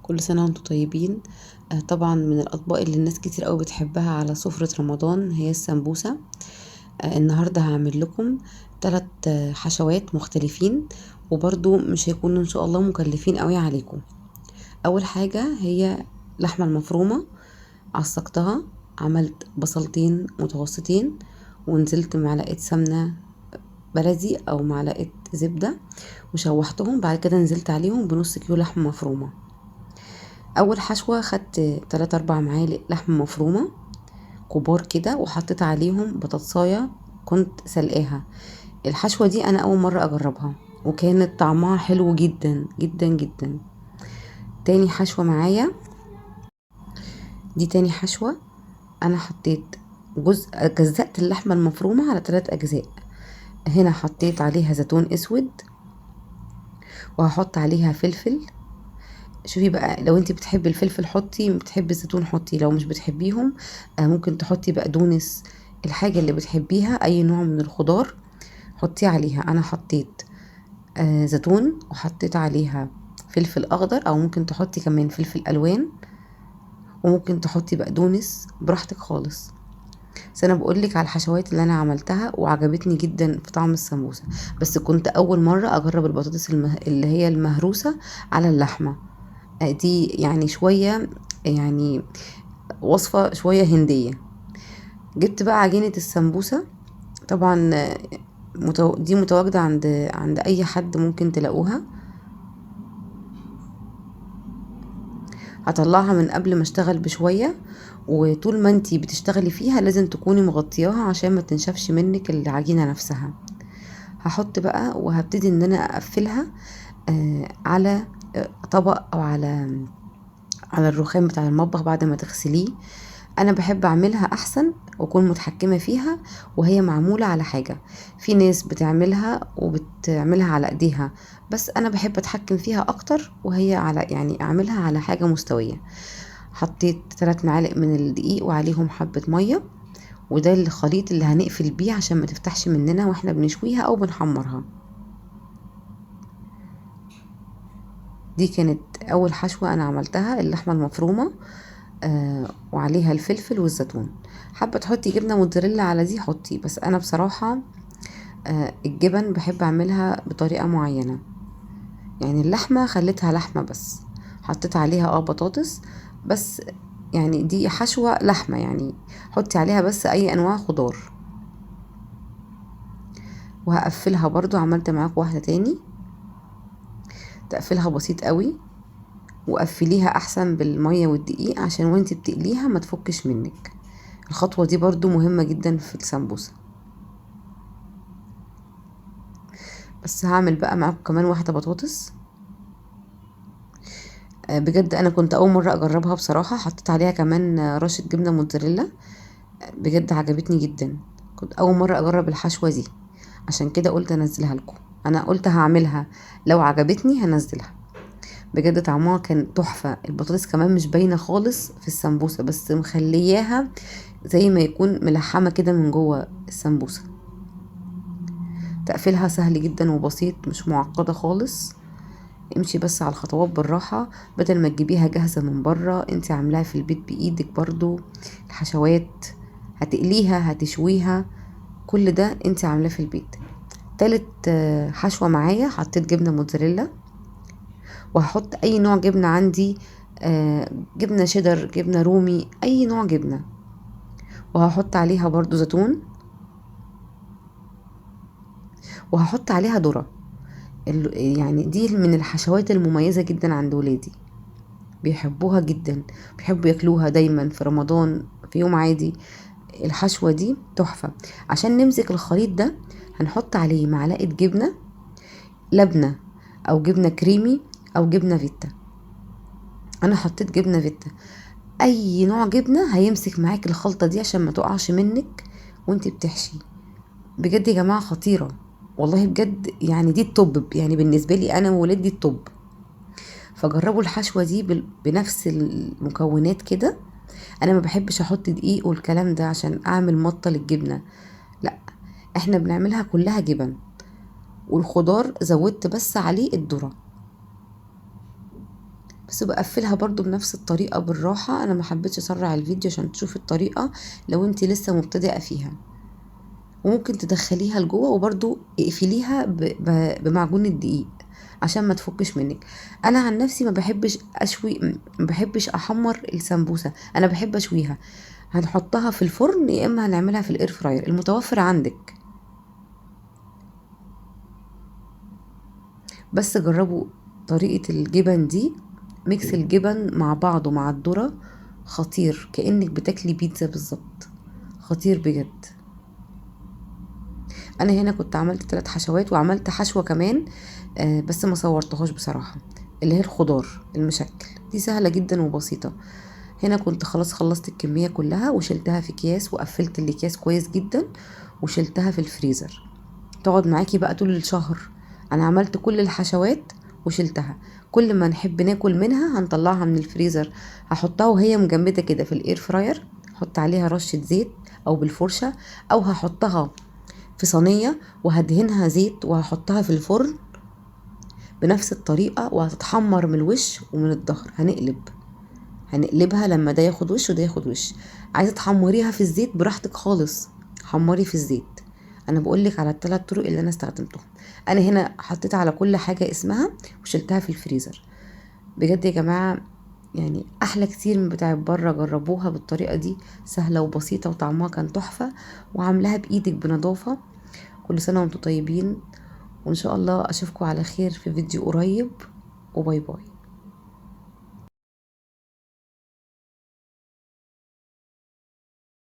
كل سنة وانتم طيبين. طبعا من الأطباق اللي الناس كتير قوي بتحبها على سفرة رمضان هي السمبوسة. النهاردة هعمل لكم 3 حشوات مختلفين، وبرضو مش هيكونوا إن شاء الله مكلفين قوي عليكم. أول حاجة هي اللحمة المفرومة، عصقتها، عملت بصلتين متوسطين ونزلت معلقة سمنة بلدي أو معلقة زبدة وشوحتهم. بعد كده نزلت عليهم بنص كيلو لحمة مفرومة. أول حشوة خدت 3-4 معالق لحمة مفرومة كبار كده، وحطيت عليهم بطاطساية كنت سلقاها. الحشوة دي أنا أول مرة أجربها وكانت طعمها حلو جدا جدا جدا. تاني حشوة معايا، دي تاني حشوة أنا حطيت جزء، جزأت اللحمة المفرومة على 3 أجزاء. هنا حطيت عليها زيتون أسود وهحط عليها فلفل. شوفي بقى لو انتي بتحبي الفلفل حطي، بتحبي الزيتون حطي، لو مش بتحبيهم، ممكن تحطي بقدونس، الحاجة اللي بتحبيها اي نوع من الخضار حطيه عليها. انا حطيت زيتون وحطيت عليها فلفل اخضر، او ممكن تحطي كمان فلفل الوان، وممكن تحطي بقدونس براحتك خالص. بس انا بقولك على الحشوات اللي انا عملتها وعجبتني جدا في طعم السمبوسه. بس كنت اول مره اجرب البطاطس اللي هي المهروسه على اللحمه. دي شويه، وصفه شويه هنديه. جبت بقى عجينه السمبوسه، طبعا، دي متواجده عند اي حد ممكن تلاقوها. هطلعها من قبل ما اشتغل بشويه، وطول ما انتي بتشتغلي فيها لازم تكوني مغطياها عشان ما تنشفش منك العجينه نفسها. هحط بقى وهبتدي ان انا اقفلها، على طبق او على الرخام بتاع المطبخ بعد ما تغسليه. انا بحب اعملها احسن واكون متحكمه فيها وهي معموله على حاجه. في ناس بتعملها وبتعملها على ايديها، بس انا بحب اتحكم فيها اكتر وهي على، يعني اعملها على حاجه مستويه. حطيت 3 معالق من الدقيق وعليهم حبه ميه، وده الخليط اللي هنقفل بيه عشان ما تفتحش مننا واحنا بنشويها او بنحمرها. دي كانت اول حشوه انا عملتها، اللحمه المفرومه، وعليها الفلفل والزيتون. حابه تحطي جبنه موتزاريلا على دي حطي، بس انا بصراحه، الجبن بحب اعملها بطريقه معينه. اللحمه خليتها لحمه بس، حطيت عليها بطاطس بس، دي حشوه لحمه، حطي عليها بس اي انواع خضار. وهقفلها برضو، عملت معاكم واحده تاني تقفلها بسيط قوي، وقفليها احسن بالميه والدقيق عشان وانتي بتقليها ما تفكش منك. الخطوه دي برضو مهمه جدا في السمبوسه. بس هعمل بقى معاكم كمان واحده بطاطس. بجد انا كنت اول مره اجربها بصراحه. حطيت عليها كمان رشه جبنه موتزاريلا، بجد عجبتني جدا. كنت اول مره اجرب الحشوه دي، عشان كده قلت انزلها لكم. انا قلت هعملها لو عجبتني هنزلها. بجد طعمها كان تحفة. البطاطس كمان مش باينة خالص في السمبوسة، بس مخلياها زي ما يكون ملحمة كده من جوه السمبوسة. تقفيلها سهل جدا وبسيط، مش معقدة خالص. امشي بس على الخطوات بالراحة، بدل ما تجيبيها جاهزة من بره، انت عاملاها في البيت بإيدك برضو. الحشوات هتقليها هتشويها، كل ده انت عاملاه في البيت. تالت، حشوة معايا حطيت جبنة موتزاريلا، وهحط اي نوع جبنة عندي، جبنة شيدر، جبنة رومي، اي نوع جبنة. وهحط عليها برضو زيتون، وهحط عليها ذرة. دي من الحشوات المميزة جدا عند ولادي، بيحبوها جدا، بيحبوا ياكلوها دايما في رمضان في يوم عادي. الحشوة دي تحفة. عشان نمسك الخليط ده هنحط عليه معلقة جبنة لبنة او جبنة كريمي او جبنة فيتا. انا حطيت جبنة فيتا. اي نوع جبنة هيمسك معاك الخلطة دي عشان ما تقعش منك وانتي بتحشي. بجد يا جماعة خطيرة والله، بجد دي التوب، بالنسبة لي انا وولادي التوب. فجربوا الحشوة دي بنفس المكونات كده. انا ما بحبش احط دقيق والكلام ده عشان اعمل مطة للجبنة، لا احنا بنعملها كلها جبن، والخضار زودت بس عليه الذرة. بس بقفلها برضو بنفس الطريقة بالراحة. انا ما حبيتش اسرع الفيديو عشان تشوفي الطريقة لو انت لسه مبتدئة فيها. وممكن تدخليها لجوه وبرضو اقفليها بمعجون الدقيق عشان ما تفكش منك. انا عن نفسي ما بحبش اشوي، ما بحبش احمر السمبوسه، انا بحب اشويها. هنحطها في الفرن يا اما هنعملها في ال air fryer، المتوفر عندك. بس جربوا طريقه الجبن دي، mix الجبن مع بعضه مع الذرة خطير، كأنك بتاكلي بيتزا بالظبط، خطير بجد. انا هنا كنت عملت 3 حشوات، وعملت حشوه كمان بس ما صورتهاش بصراحة، اللي هي الخضار المشكل، دي سهلة جدا وبسيطة. هنا كنت خلاص خلصت الكمية كلها وشلتها في اكياس، وقفلت الاكياس كويس جدا وشلتها في الفريزر، تقعد معاكي بقى طول الشهر. انا عملت كل الحشوات وشلتها، كل ما نحب ناكل منها هنطلعها من الفريزر، هحطها وهي مجمده كده في ال air fryer، احط عليها رشه زيت او بالفرشه، او هحطها في صينية وهدهنها زيت وهحطها في الفرن بنفس الطريقة، وهتتحمر من الوش ومن الظهر. هنقلبها لما ده ياخد وش وده ياخد وش. عايزه تحمريها في الزيت براحتك خالص، حمري في الزيت. انا بقولك على الثلاث طرق اللي انا استخدمتهم. انا هنا حطيت على كل حاجة اسمها وشلتها في الفريزر. بجد يا جماعة يعني احلى كتير من بتاع بره، جربوها بالطريقة دي، سهلة وبسيطة وطعمها كان تحفة، وعاملاها بايدك بنظافه. كل سنة وانتم طيبين، وان شاء الله اشوفكم على خير في فيديو قريب، و bye bye.